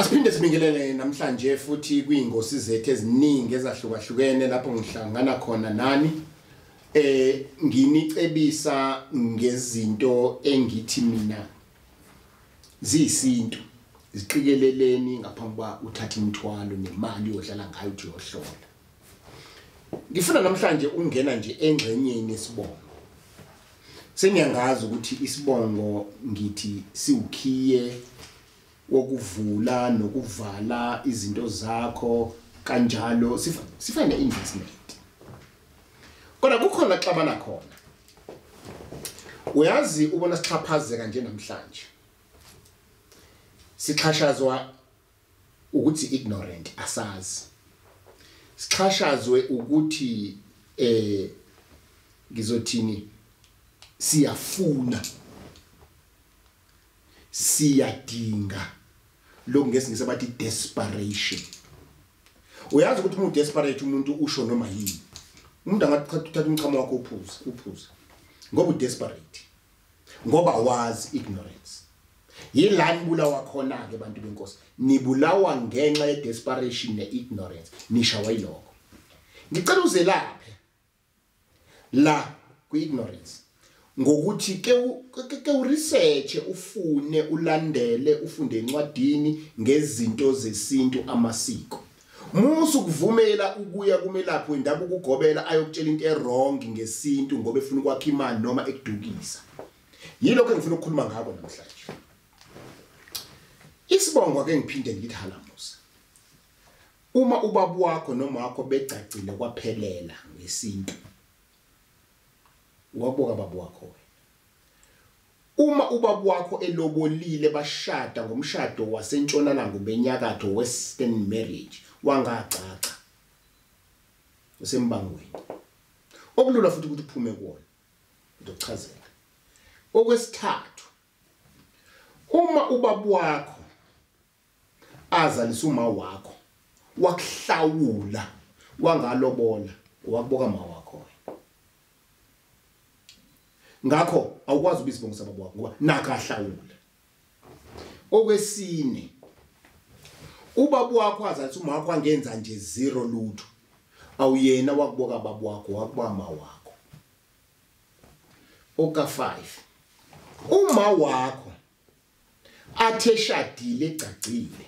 Asiphinde sibingelele namhlanje futhi kwingosi zethu eziningi ezahlukahlukene lapho ngihlangana khona nani. Nginicebisa ngezinto engithi mina ziyisintu, ziqikeleleni ngaphambi kwa uthatha imithwalo nemali yodlala ngayo uthi uyohlola. Ngifuna namhlanje ungena nje engxenyeni yesibongo. Sengiyangazi ukuthi isibongo ngithi siwukhiye wokuvula nokuvala izinto zakho kanjalo, sifane investment. Kodwa kukhona xabana khona. Uyazi ubona sixhaphazeka nje namhlanje. Sixhashazwa ukuthi ignorant, asazi. Sixhashazwe ukuthi ngizothini, siyafuna, siyadinga, lokhu ngesingisi bathi desperation. Uyazi ukuthi umuntu desperate, umuntu usho noma yini. Umuntu angathatha umchamo wakho uphuze ngoba udesperate, ngoba wazi ignorance. Yila nibulawa khona ke bantu benkosi, nibulawa ngenxa ye desperation ne ignorance, nishawa yilokho. Ngicela uzelaphe la kwi ignorance ngokuthi ke uresearch, ufune, ulandele, ufunde encwadini ngezinto zesintu, amasiko. Musu ukuvumela ukuya kumelaphi wendabuko ukugobela ayokutshela into ewrong ngesintu ngoba efuna ukwakha imali noma ekudukisa. Yilokho engifuna ukukhuluma ngakho namhlanje. Isibongo ke ngiphinde ngithi halamusa. Uma ubaba wakho noma wakho begcagcile kwaphelela ngesintu, wabuka baba wakho wena. Uma ubaba wakho elobolile bashada ngomshado wasentshonalanga benyakatho, western marriage, wangacaca, usembangweni okulula futhi ukuthi uphume kuwona. Ngizokuchazela. Okwesithathu, uma ubaba wakho azalisa uma wakho wakuhlawula wangalobola, wakuboka ma wakho wena. Ngakho awukwazi ukuba isibongo sababa wakho ngoba nakahlawula. Okwesine, ubaba wakho azalisa uma wakho angenza nje zero lutho, awuyena wakuboka baba wakho, wakuba ma wakho. Oka 5, uma wakho athe shadile egcagcile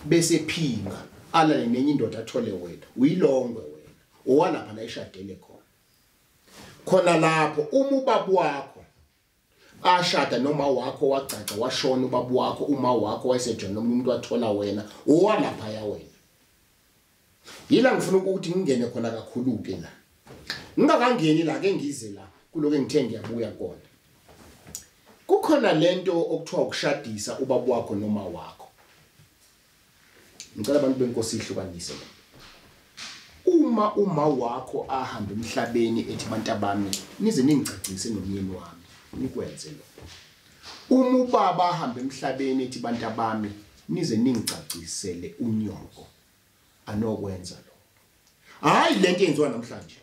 bese phinga alale nenye indoda athole wena, uyilongwe wena, owalapha la eshadele khona. Khona lapho uma ubaba wakho ashada noma wakho wagcaca washona ubaba wakho, uma wakho wayesejona nomunye umuntu wathola wena, owalapha ya wena. Yila ngifuna ukuthi ngingene khona kakhulu ke la. Ngingakangeni la ke ngize la kuloko engithe ngiyabuya kona. Kukhona lento okuthiwa ukushadisa ubaba wakho noma wakho. Ngicela abantu benkosi ihlukanise. Uma uma wakho ahamba emhlabeni ethi bantu abami nize ningicacise nomyeni wami, nikwenze lokho. Uma ubaba ahamba emhlabeni ethi bantu abami nize ningicacisele unyoko, anokwenza lokho. Hayi lento eyenziwa namhlanje.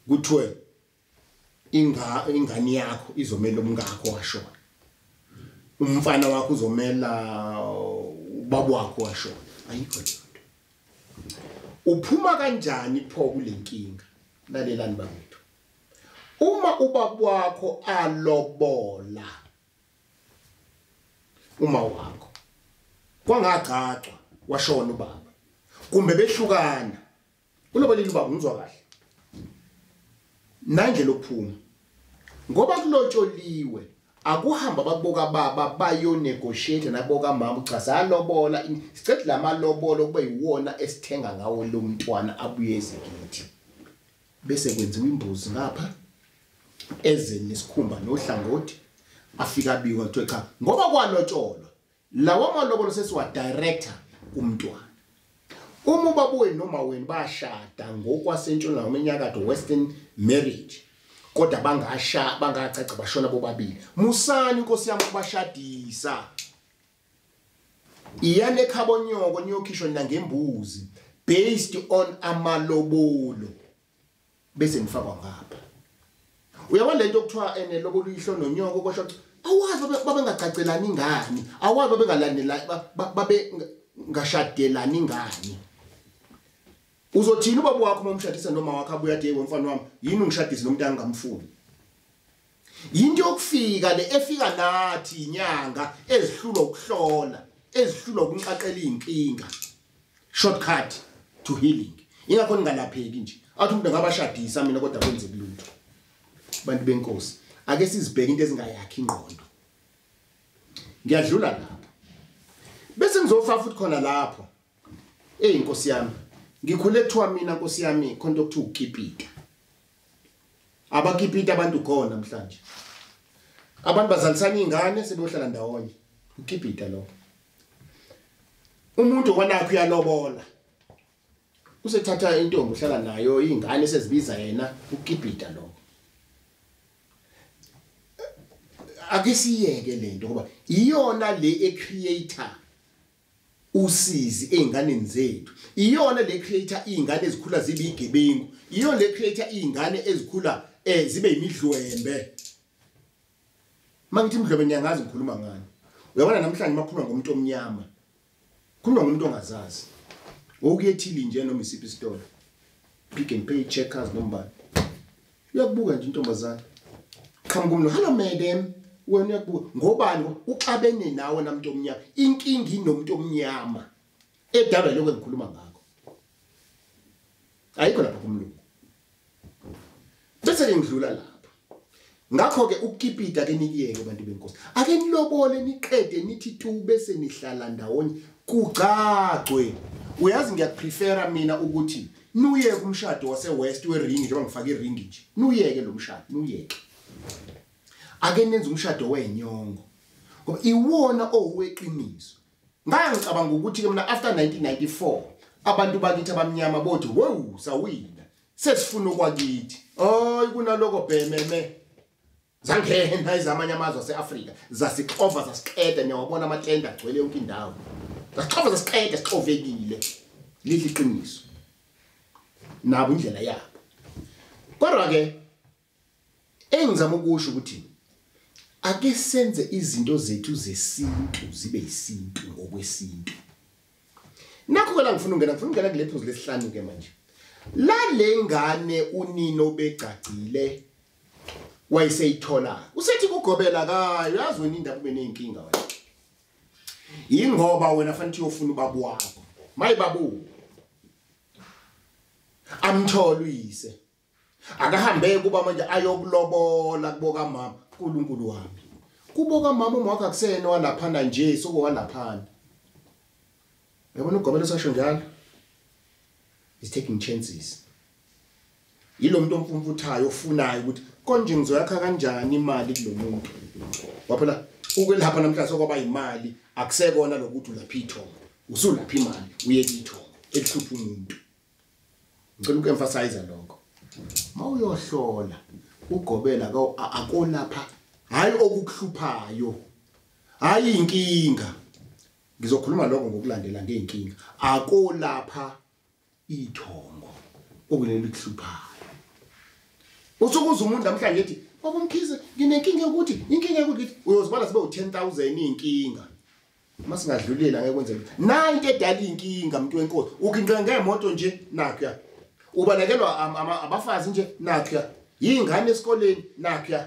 Kuthiwe ingane yakho izomela umngakho washona, umfana wakho uzomela ubaba wakho washona. Ayikho leyo nto. Uphuma kanjani pho kule nkinga? Lalelani bakwethu. Uma ubaba wakho alobola uma wakho kwangagcagcwa washona ubaba, kumbe behlukana, ulobolile ubaba, ngizwa kahle, nandlela okuphuma ngoba kulotsholiwe, akuhamba bakuboka baba bayo negotiate naboka mama, cha salobola, sicela lamalobolo kube yiwona esithenga ngawo lo mntwana abuye ezekithi, bese kwenziwa imbuzi ngapha eze nesikhumba nohlangothi, afika abikwa kuthiwe cha ngoba kwalotsholwa lawa malobolo sesiwa director kumntwana. Uma ubaba wenu noma wenu bashada ngokwasentshonalanga enyakatho, western marriage, kodwa bangasha bangacaca bashona bobabili, musani inkosi yami kubashadisa. Iyane ekhabo nyoko niyokhishwa nina ngembuzi based on amalobolo, bese nifakwa ngapha. Uyabona lento okuthiwa enelobolo uyihlo nonyoko, kosho Awazi babengacacelani ngani, awazi babengalandelani, babe ngashadelani ngani. Uzothini ubaba wakho uma umshadisa noma wakho abuya athi yebo mfana wami yini ungishadise nomuntu angamfuni? Yinto yokufika le efika nathi inyanga ezihlulwa ukuhlola, ezihlulwa ukunqaqela inkinga. Shortcut to healing. Ingakho ningalapheki nje. Athi umuntu ngabashadisa mina kodwa kwenzeki lutho. Bantu benkosi, ake sizibheke into ezingayakhi ingqondo. Ngiyadlula lapho. Bese ngizofa futhi khona lapho. Hey Nkosi yami, ngikhule kuthiwa mina Nkosi yami khonto okuthiwa ukipita. Abakipita abantu khona namhlanje. Abantu bazalisana izingane sebeyohlala ndawonye. Ukipita lokho. Umuntu kwanakho uyalobola. Usethatha intombi uhlala nayo izingane sezibiza yena ukipita lokho. Ake siyeke lento ngoba iyona le ecreator usizi einganeni zethu. Iyona le creator izingane ezikhula zibe igebengu. Iyona le creator izingane ezikhula zibe imidlwembe. Mangithi imidlwembe ngiyangazi ngikhuluma ngani. Uyabona namhlanje makhuluma ngomuntu omnyama. Khuluma ngomuntu ongazazi. Okuyethili nje noma isiphi isitolo. Pick and Pay, Checkers noma. Uyakubuka nje intombazana. Qhamuka umlo, hello madam. Wena uyakubuka ngobani uxabene nawe namuntu omnyama. Inkinga inomuntu omnyama. Edalwa lokho engikhuluma ngakho. Ayikho lapha kumlungu. Bese ngidlula lapha. Ngakho ke ukukipita ke nikiyeke abantu benkosi. Ake nilobole niqede nithi tu bese nihlala ndawonye kugcagcwe. Uyazi ngiyakuprefera mina ukuthi nuyeke umshado wase West we ring njengoba ngifaka iring nje. Nuyeke lo mshado, nuyeke. Ake nenze umshado wenyongo. Ngoba iwona oweqiniso. Ngangicabanga ukuthi ke mina after 1994 abantu bakithi abamnyama bothi wow sawina sesifuna okwakithi. Hayi kunaloko bhememe. Zangena izamanye amazwe aseAfrika zasixova zasiqeda niyawabona amatende agcwele yonke indawo. Zasixova zasiqeda sixovekile. Lihle iqiniso. Nabo indlela yabo. Kodwa ke engizama ukusho ukuthi ake senze izinto zethu zesintu zibe isintu ngokwesintu. Nakho ke la ngifuna ungena kule phuzu lesihlanu ke manje. La lengane unino begcagcile wayeseyithola. Usethi kugobela kayo yazi wena indaba ube nenkinga wena. Ingoba wena fanele uyofuna ubaba wakho. Mayibabu. Amthola uyise. Akahambe kuba manje ayokulobola kuboka mama uNkulunkulu wami. Kuboka mama umwakhe akusena walaphana nje soko walaphana. Yabona ugobela usasho njalo. Is taking chances. Yilo muntu omfumfuthayo ofunayo ukuthi konje ngizoyakha kanjani imali kulomuntu. Waphela ukwelapha namhlanje sokwaba imali akusekona lokuthi ulapha ithongo. Usulapha imali uyeka ithongo elihlupha umuntu. Ngicela ukuemphasize lokho. Mawuyohlola ugobela akolapha hayi okukuhluphayo hayi inkinga. Ngizokhuluma lokho ngokulandela ngeinkinga. Akolapha ithongo okuleli kuhluphayo. Usukuza umuntu namhlanje ethi baba Mkhize nginenkinga ukuthi inkinga ukuthi uyozibala sibe u10000 inkinga. Masingadlulela ngeke kwenzeke. Nanti edala inkinga umuntu wenkosi ukinqa ngemoto nje nakho. Ubalekelwa abafazi nje nakho. Yingane esikoleni nakho.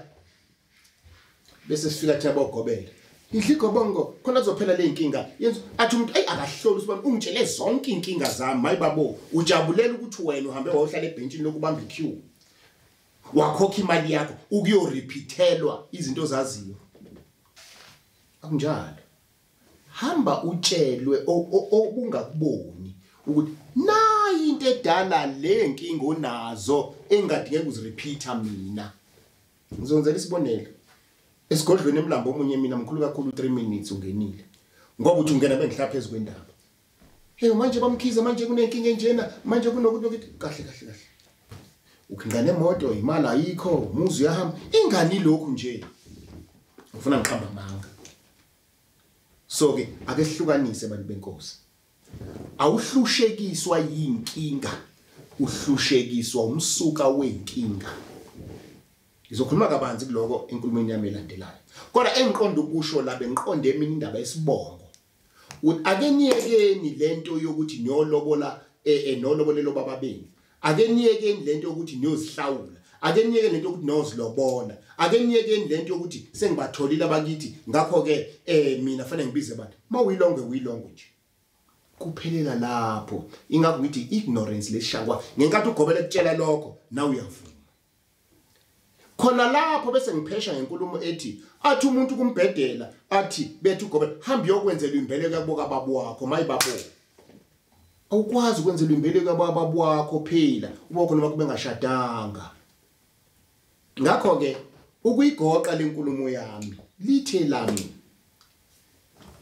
Bese sifika thina bogobela. Idligobongo khona kuzophela le inkinga. Yenza athi umuntu ayi akahloli usibani ungitshele zonke inkinga zami mayibabo ujabulela ukuthi wena uhambe wayohlala ebhenchini lokubamba iqueue. Wakhokha imali yakho ukuyorepeatelwa izinto zaziyo. Akunjalo. Hamba utshelwe obungakuboni ukuthi nayi into edala le nkinga onazo engadingeka uzirepeata mina. Ngizonzela isibonelo. Esigodlweni emlambo omunye mina mkhulu kakhulu 3 minutes ungenile. Ngoba uthi ungena bengihlala phezulu kwendaba. Hey manje bamkhiza manje kunenkinga enjena manje kunokuthi kahle kahle kahle. Ukinqa nemoto imali ayikho umuzi uyahamba ingani lokhu nje. Ufuna ngiqamba amanga. So ke ake sihlukanise abantu benkosi. Awuhlushekiswa yinkinga, uhlushekiswa umsuka wenkinga. Ngizokhuluma kabanzi kuloko enkulumweni yami elandelayo. Kodwa engiqonda ukusho la, bengiqonde mina indaba yesibongo. Uthi ake niyekeni lento yokuthi niyolobola nolobolelo baba benu. Ake niyekeni lento yokuthi niyozihlawula. Ake niyekeni lento yokuthi niyozilobola. Ake niyekeni lento yokuthi sengibatholile abakithi, ngakho ke mina fanele ngibize abantu. Mawuyilongwe uyilongwe nje. Kuphelela lapho. Ingakho ngithi ignorance leshakwa. Ngenkathi ugobela kutshela lokho, nawe uyavuma. Khona lapho bese ngiphesha ngenkulumo ethi athi umuntu kumbhedela athi bethu ugobela hamba uyokwenzela imbeleko yakubo kababa wakho, mayibabo. Awukwazi ukwenzela imbeleko yababa wakho phela uba khona makube ngashadanga. Ngakho ke ukuyigoqa lenkulumo yami lithe lami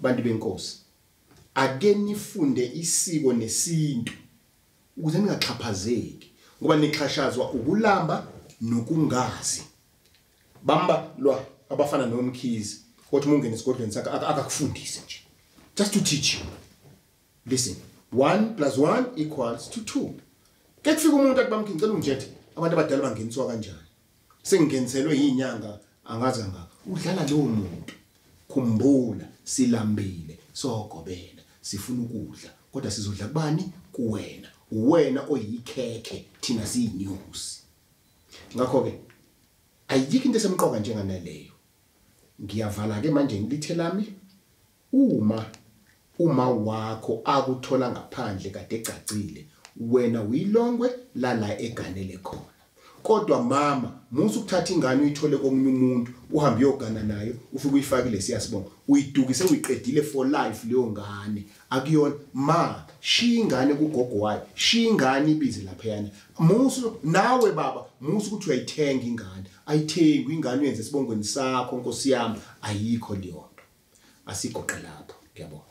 bantu benkosi, ake nifunde isiko nesintu ukuze ningaxhaphazeki, ngoba nixhashazwa ukulamba nokungazi. Bamba lwa abafana noMkhize othi uma ungena esigodlweni sakhe akakufundise nje, just to teach you. Listen, 1 + 1 = 2. Ke kufika umuntu athi bamkhize ngicela ungitshele abantu abadala bangeniswa kanjani, sengingeniselwe inyanga angazi kangaka. Udlala lowo muntu. Khumbula, silambile sogobela, sifuna ukudla, kodwa sizodla kubani? Kuwena. Uwena oyikhekhe, thina siyinyosi. Ngakho ke ayikho into esemqoka njenganaleyo. Ngiyavala ke manje ngilithe lami, uma wakho akuthola ngaphandle kade ecacile, wena uyilongwe lala eganele khona. Kodwa mama, musu ukuthatha ingane uyithole komunye umuntu, uhambe uyogana nayo, ufike uyifakile siyasibonga, uyidukise uyiqedile for life leyo ngane. Akuyona ma, shiya ingane kugogo wayo, shiya ingane ibize laphayana. Musu nawe baba, musu ukuthi uyayithenga ingane. Ayithengwi ingane, uyenze esibongweni sakho nkosi yami, ayikho leyo nto. Asigoqe lapho, ngiyabonga.